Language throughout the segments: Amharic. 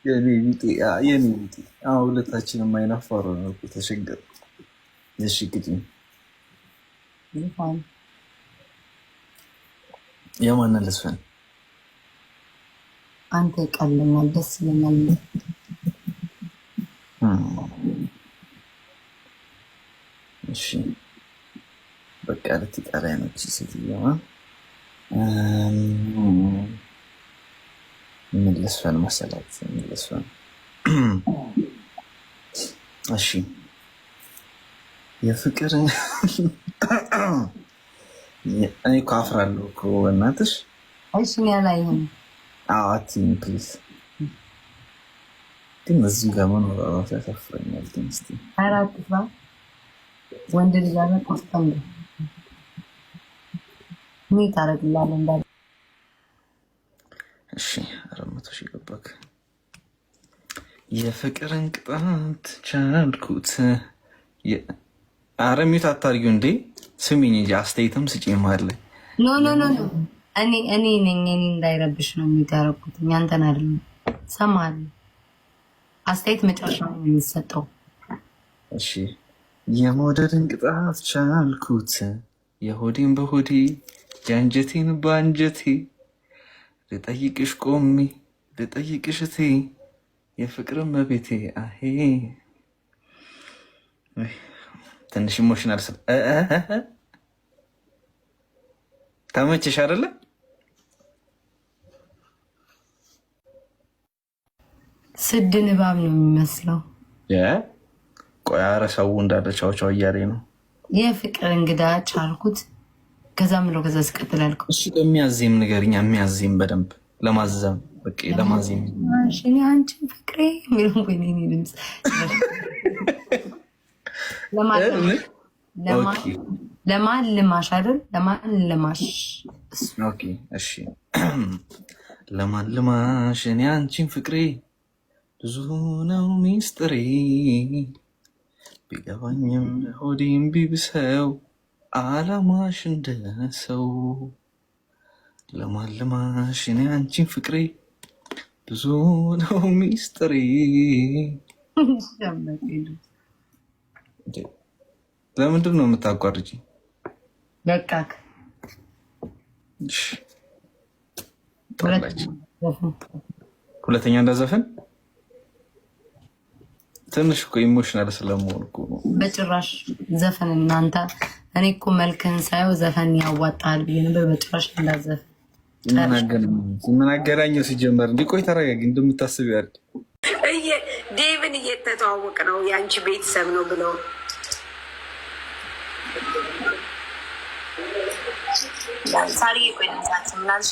የኔ ቢጤ፣ የኔ ቢጤ። አሁን ሁለታችንም አይናፋር ነው እኮ ተቸገር። እሺ ግጥም። ዝፋን። የማንን ልዝፈን? አንተ ይቀልኛል፣ ደስ ይለኛል። እሺ በቃ ልትጠላኝ ነው እቺ ሴትዮዋ። ምን ልዝፈን መሰላት? ምን ልዝፈን? እሺ የፍቅር፣ እኔ እኮ አፍራለሁ እኮ በእናትሽ። እሺ እኔ አላይህም። አዎ አትይኝ please። ግን እዚህ ጋር መኖር እራሱ ያሳፍረኛል። ግን እስኪ ኧረ አትፍራ፣ ወንድ ልጅ አለ ቆፍጠን በል። እኔ ታደርግልሃለሁ እንዳለ። እሺ 400,000 ገባክ። የፍቅርን ቅጣት ቻልኩት። ኧረ mute አታርጊው እንዴ! ስሚኝ እንጂ አስተያየትም ስጪኝ መሀል ላይ። No, no, no, no፣ እኔ ነኝ፣ እኔ እንዳይረብሽ ነው mute ያደረኩት፣ ያንተን አይደለም። ሰማለሁ። አስተያየት መጨረሻ ነው የሚሰጠው። እሺ የመውደድን ቅጣት ቻልኩት፣ የሆዴን በሆዴ የአንጀቴን በአንጀቴ፣ ልጠይቅሽ ቆሜ ልጠይቅሽ እቴ የፍቅር መቤቴ አሄ። ትንሽ emotional ስል ተመቸሽ አይደለ? ስድ ንባብ ነው የሚመስለው። ቆይ ኧረ ሰው እንዳለ ቻው ቻው እያለኝ ነው። የፍቅር እንግዳ ቻልኩት። ከዛ ምለው ከዛ ስቀጥል ያልከው እሱ የሚያዜም ንገሪኛ። የሚያዜም በደንብ ለማዘም በቃ ለማዜም። እኔ አንቺን ፍቅሬ የሚለው፣ ወይኔ እኔ ድምፅ፣ ለማን ልማሽ አይደል? ለማን ልማሽ? Okay እሺ፣ ለማን ልማሽ እኔ አንቺን ፍቅሬ፣ ብዙ ነው ሚስጥሬ፣ ቢገባኝም ሆዴም ቢብሰው አላማሽ እንደ ሰው፣ ለማን ልማሽ እኔ አንቺን ፍቅሬ፣ ብዙ ነው ሚስጥሬ። ለምንድን ነው የምታቋርጪ? በቃ። ሁለተኛ እንዳዘፍን ትንሽ እኮ emotional ስለመሆን እኮ ነው። በጭራሽ ዘፈን እናንተ፣ እኔ እኮ መልክህን ሳየው ዘፈን ያዋጣል ብዬ ነበር። በጭራሽ እንዳዘፍን። ምን አገናኘው ሲጀመር? እንዲህ ቆይ ተረጋጊ። እንደምታስብ ያል ዴቭን እየተተዋወቅ ነው የአንቺ ቤተሰብ ነው ብለው። ሳሪ ቆይ ምናልሽ?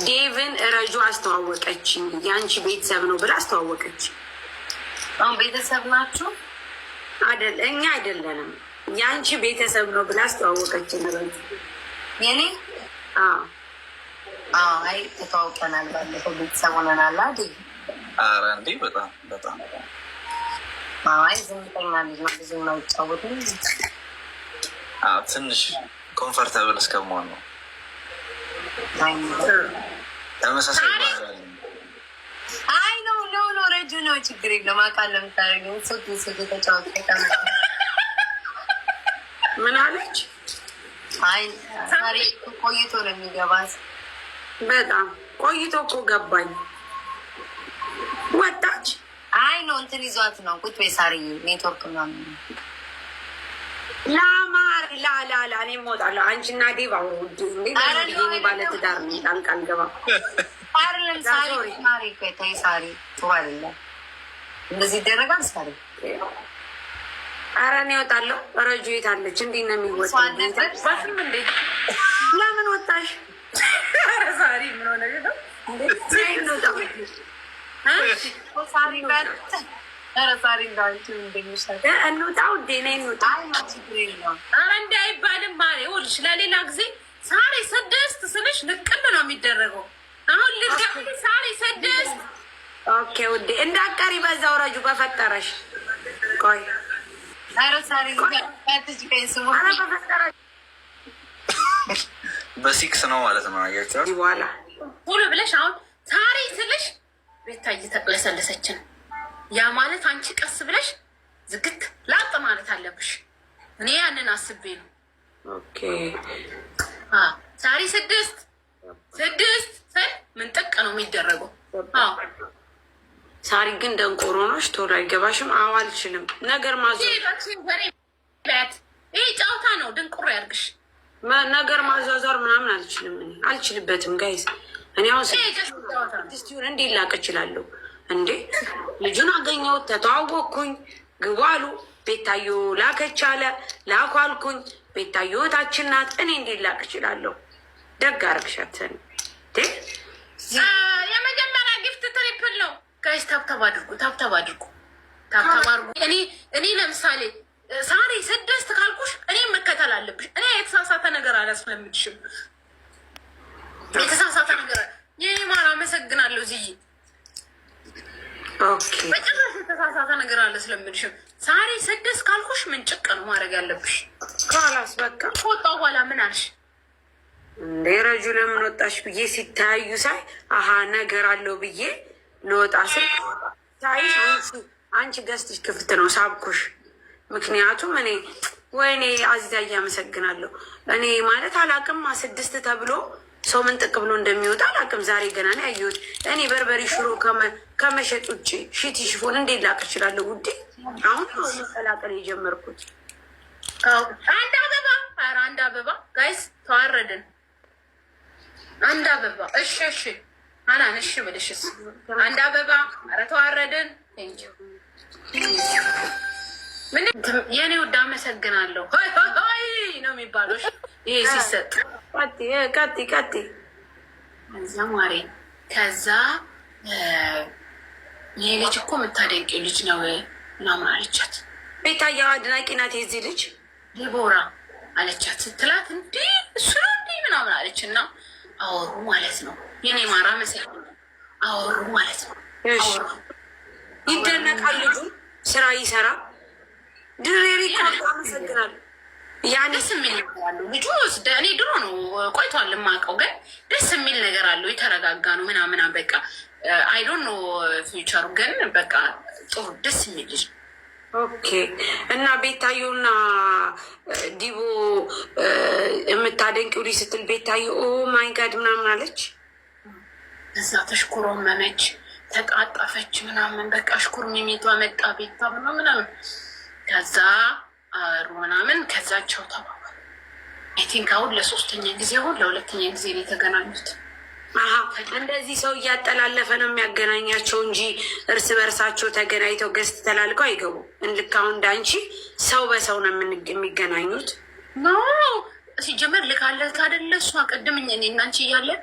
ዴቭን ረጁ አስተዋወቀችኝ። የአንቺ ቤተሰብ ነው ብላ አስተዋወቀች። አሁን ቤተሰብ ናችሁ? አይደል? እኛ አይደለንም። የአንቺ ቤተሰብ ነው ብላ አስተዋወቀችኝ ረጁ። የኔ? አይ ተተዋውቀናል፣ ባለፈው ቤተሰብ ሆነናል አይደል? ኧረ እንዴ በጣም በጣም። አይ ዝምተኛ ልጅ ነው፣ ብዙ የማይጫወትም። ትንሽ comfortable እስከመሆን ነው። ተመሳሳይ። አይ no, no, no፣ ረጁ ነው፣ ችግር የለውም። አውቃለሁ የምታደርገው ሶ ተጫወት። ምን አለች? አይ ዛሬ ቆይቶ ነው የሚገባት። በጣም ቆይቶ እኮ ገባኝ። ወጣች። አይ ነው እንትን ይዟት ነው። ቁጭ በይ ሳርዬ፣ ኔትወርክ ምናምን። ላማር ላላላ እኔ እወጣለሁ። አንቺና ዴቭ አውሩ። ባለትዳር ነኝ፣ ጣልቃ አልገባም። አይደለም ሳሪ፣ ሳሪ ቆይ ተይ ሳሪ፣ ጥሩ አይደለም። እንደዚህ ይደረጋል ሳሪ? ኧረ እኔ እወጣለሁ። ረጁ የት አለች? እንዴት ነው የሚወጣው? እንዴ? ለምን ወጣሽ? ኧረ ሳሪ ምን ሆነሽ ነው? ሳሪ ኧረ ሳሪ እንዳንቺ እንደሚሻል። እንውጣ ውዴ፣ ነይ እንውጣ። ችግር የለውም። ኧረ እንዲህ አይባልም። ማሬ ይኸውልሽ፣ ለሌላ ጊዜ ሳሪ ስድስት ስልሽ ንቅል ነው የሚደረገው። አሁን ልክ ሳሪ ስድስት። Okay ውዴ፣ እንዳትቀሪ በዛው ረጁ፣ በፈጠረሽ ቆይ። ኧረ ሳሪ ስሙ። ኧረ በፈጠረሽ። በሲክስ ነው ማለት ነው። አያቸው በኋላ ሁሉ ብለሽ አሁን ሳሪ ስልሽ ቤታ እየተቅለሰለሰች ነው። ያ ማለት አንቺ ቀስ ብለሽ ዝግት ላጥ ማለት አለብሽ። እኔ ያንን አስቤ ነው። Okay። ሳሪ ስድስት ስድስት ስል ምንጥቅ ነው የሚደረገው። ሳሪ ግን ደንቆሮ ነሽ፣ ቶሎ አይገባሽም። አዎ አልችልም ነገር ማዞር ይህ ጨዋታ ነው። ድንቁሮ ያርግሽ። ነገር ማዟዟር ምናምን አልችልም፣ እኔ አልችልበትም። Guys፣ እኔ አሁን ስድስት ይሁን እንዴ ላቅ እችላለሁ እንዴ? ልጁን አገኘሁት፣ ተተዋወቅኩኝ፣ ግቡ አሉ። ቤታዮ ላከች አለ፣ ላኩ አልኩኝ። ቤታዮ እህታችን ናት። እኔ እንዴት ላቅ እችላለሁ? ደግ አረግሻት። የመጀመሪያ gift triple ነው guys። Tap tap አድርጉ፣ tap tap አድርጉ፣ tap tap አድርጉ። እኔ ለምሳሌ ሳሪ ስድስት ካልኩሽ እኔ መከተል አለብሽ። እኔ የተሳሳተ ነገር አላስለምድሽም። የተሳሳተ ነገር ይህ ማር አመሰግናለሁ ዝይ በጭራሽ የተሳሳተ ነገር አላስለምድሽም። ሳሪ ስድስት ካልኩሽ ምን ጭቅ ነው ማድረግ ያለብሽ። خلاص በቃ ከወጣሁ በኋላ ምን አልሽ? እንደ ረጁ ለምን ወጣሽ ብዬ ሲታዩ ሳይ አሀ ነገር አለው ብዬ ልወጣ ስል ሳይሽ አንቺ guest ሽ ክፍት ነው ሳብኩሽ። ምክንያቱም እኔ ወይኔ አዚዛ እያመሰግናለሁ። እኔ ማለት አላቅም፣ ስድስት ተብሎ ሰው ምን ጥቅ ብሎ እንደሚወጣ አላቅም። ዛሬ ገና ነው ያየሁት። እኔ በርበሬ ሽሮ ከመሸጥ ውጭ ሽቲ ሽፎን እንዴት ላቅ እችላለሁ ውዴ? አሁን ነው መቀላቀል የጀመርኩት። አንድ አበባ፣ ኧረ አንድ አበባ guys፣ ተዋረድን። አንድ አበባ እሺ፣ እሺ አናን እሺ ብልሽስ አንድ አበባ፣ ኧረ ተዋረድን። የኔ ውድ አመሰግናለሁ ነው የሚባለው ይሄ ሲሰጥ። ቀጥ ቀጥ ከዛ ማሬ ከዛ ይሄ ልጅ እኮ የምታደንቂው ልጅ ነው ምናምን አለቻት። ቤታዬ አድናቂ ናት የዚህ ልጅ ዲቦራ አለቻት። ስትላት እንዲህ እሱ ነው እንዲህ ምናምን አለች እና አወሩ ማለት ነው። የኔ ማራ መሰለኝ አወሩ ማለት ነው። አወሩ ይደነቃል። ልጁ ስራ ይሰራ ድሬ record አመሰግናለሁ። ያን ደስ የሚል ነገር አለው ልጁ። እኔ ድሮ ነው ቆይቷል የማውቀው፣ ግን ደስ የሚል ነገር አለው። የተረጋጋ ነው ምናምን በቃ I don't know future ኡ፣ ግን በቃ ጥሩ ደስ የሚል ልጅ። Okay፣ እና ቤታዮና ዲቦ የምታደንቂው ልጅ ስትል ቤታዮ oh my God ምናምን አለች። እዛ ተሽኮረመመች፣ ተቃጠፈች ምናምን በቃ ሽኩርሚሚቷ መጣ ቤታ ምናምን ከዛ አሩ ምናምን ከዛቸው ተባባሉ። I think አሁን ለሶስተኛ ጊዜ አሁን ለሁለተኛ ጊዜ ነው የተገናኙት። አሀ እንደዚህ ሰው እያጠላለፈ ነው የሚያገናኛቸው እንጂ እርስ በእርሳቸው ተገናኝተው guest ተላልቀው አይገቡም። ልክ አሁን እንዳንቺ ሰው በሰው ነው የሚገናኙት። No፣ ሲጀመር ልካለት አይደለ እሷ ቅድም እኔ እና አንቺ እያለን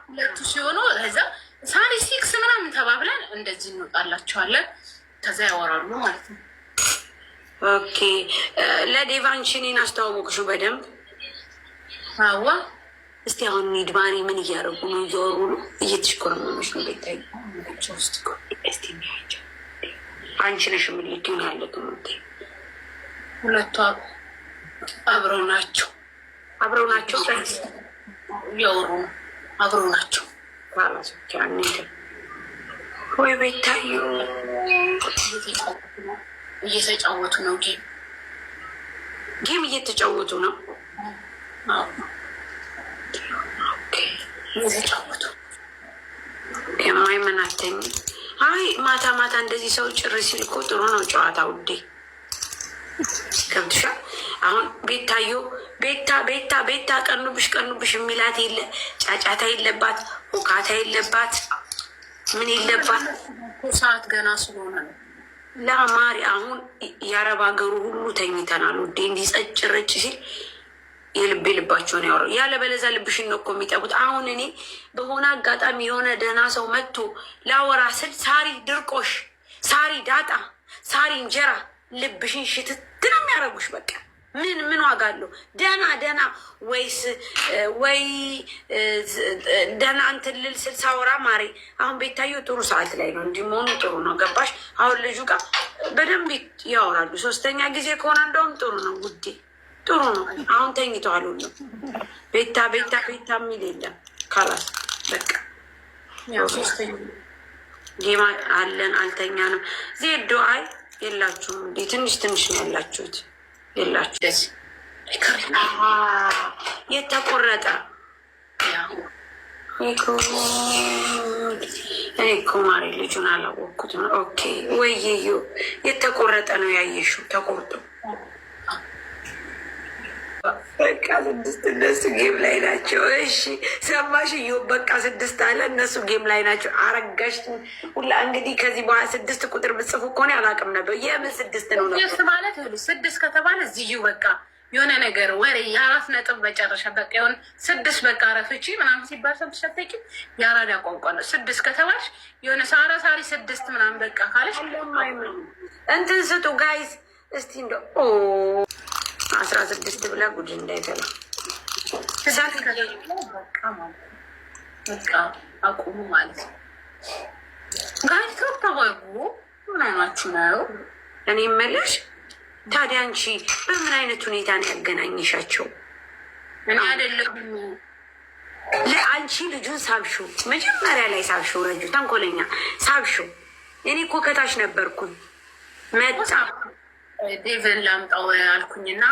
ሁለቱ ሲሆኑ ከዛ ሳሪ ሲክስ ምናምን ተባብለን እንደዚህ እንወጣላቸዋለን። ከዛ ያወራሉ ማለት ነው። Okay፣ ለዴቭ አንቺ እኔን አስተዋወቅሽው በደንብ? አዋ። እስቲ አሁን ኒድባሪ ምን እያደረጉ ነው? እያወሩ ነው? እየተሽኮረመመች ነው። ቤታይ እስቲ የሚያቸው አንቺ ነሽ የምልክኝ ያለ ሁለቱ አብረው ናቸው። አብረው ናቸው። እያወሩ ነው። አብረው ናቸው። ወይ ቤታዩ እየተጫወቱ ነው። Game Game እየተጫወቱ ነው። እየተጫወቱ የማይመናተኝ አይ ማታ ማታ እንደዚህ ሰው ጭር ሲል እኮ ጥሩ ነው ጨዋታ ውዴ። ገብትሻል? አሁን ቤታዮ ቤታ ቤታ ቤታ ቀኑብሽ ቀኑብሽ የሚላት የለ፣ ጫጫታ የለባት፣ ሁካታ የለባት፣ ምን የለባት። ሰዓት ገና ስለሆነ ነው። ለማሪ አሁን የአረብ ሀገሩ ሁሉ ተኝተናል ውዴ። እንዲህ ጸጭ ረጭ ሲል የልቤ ልባቸውን ያወሩ፣ ያለበለዚያ ልብሽን ነው እኮ የሚጠቡት። አሁን እኔ በሆነ አጋጣሚ የሆነ ደህና ሰው መጥቶ ላወራ ስል ሳሪ ድርቆሽ፣ ሳሪ ዳጣ፣ ሳሪ እንጀራ ልብሽን ሽትት ነው የሚያደርጉሽ። በቃ ምን ምን ዋጋ አለው? ደህና ደህና ወይስ ወይ ደህና እንትን ልል ስል ሳወራ ማሬ፣ አሁን ቤታየው ጥሩ ሰዓት ላይ ነው፣ እንዲህ መሆኑ ጥሩ ነው። ገባሽ? አሁን ልጁ ጋር በደንብ ያወራሉ። ሶስተኛ ጊዜ ከሆነ እንደውም ጥሩ ነው ውዴ፣ ጥሩ ነው። አሁን ተኝተዋል ሁሉም። ቤታ ቤታ ቤታ የሚል የለም። خلاص በቃ ሶስተኛ Game አለን አልተኛንም። ዜዶ አይ የላችሁም እንዴ? ትንሽ ትንሽ ነው ያላችሁት። የላችሁ የተቆረጠ። እኔ እኮ ማሬ ልጁን አላወቅኩትም። Okay ወይዮ የተቆረጠ ነው ያየሽው? ተቆርጦ በቃ 6፣ እነሱ game ላይ ናቸው። እሺ ሰማሽ? እዩ በቃ 6 አለ፣ እነሱ game ላይ ናቸው። አረጋሽ ሁላ እንግዲህ ከዚህ በኋላ 6 ቁጥር ብጽፉ እኮ እኔ አላውቅም ነበር። የምን 6 ነው ነበር 6 ማለት 6 ከተባለ ዝዩ በቃ የሆነ ነገር ወሬ የአራት ነጥብ መጨረሻ በቃ የሆነ 6 በቃ ረፍቺ ምናምን ሲባል ሰምተሽ አታውቂም? የአራዳ ቋንቋ ነው። 6 ከተባልሽ የሆነ ሳራ ሳሪ 6 ምናምን በቃ ካለሽ እንትን ስጡ guys እስቲ እንደ 16 ብላ ጉድ እንዳይፈላ። በቃ አቁሙ ማለት ነው። Guys ተባጉ ምን ሆናችሁ ነው? እኔ የምልሽ ታዲያ አንቺ በምን አይነት ሁኔታ ነው ያገናኘሻቸው? እኔ አይደለሁም። ለአንቺ ልጁን ሳብሽው፣ መጀመሪያ ላይ ሳብሽው፣ ረጁ ተንኮለኛ ሳብሽው። እኔ እኮ ከታች ነበርኩኝ። መጣ ዴቭን ላምጣው አልኩኝና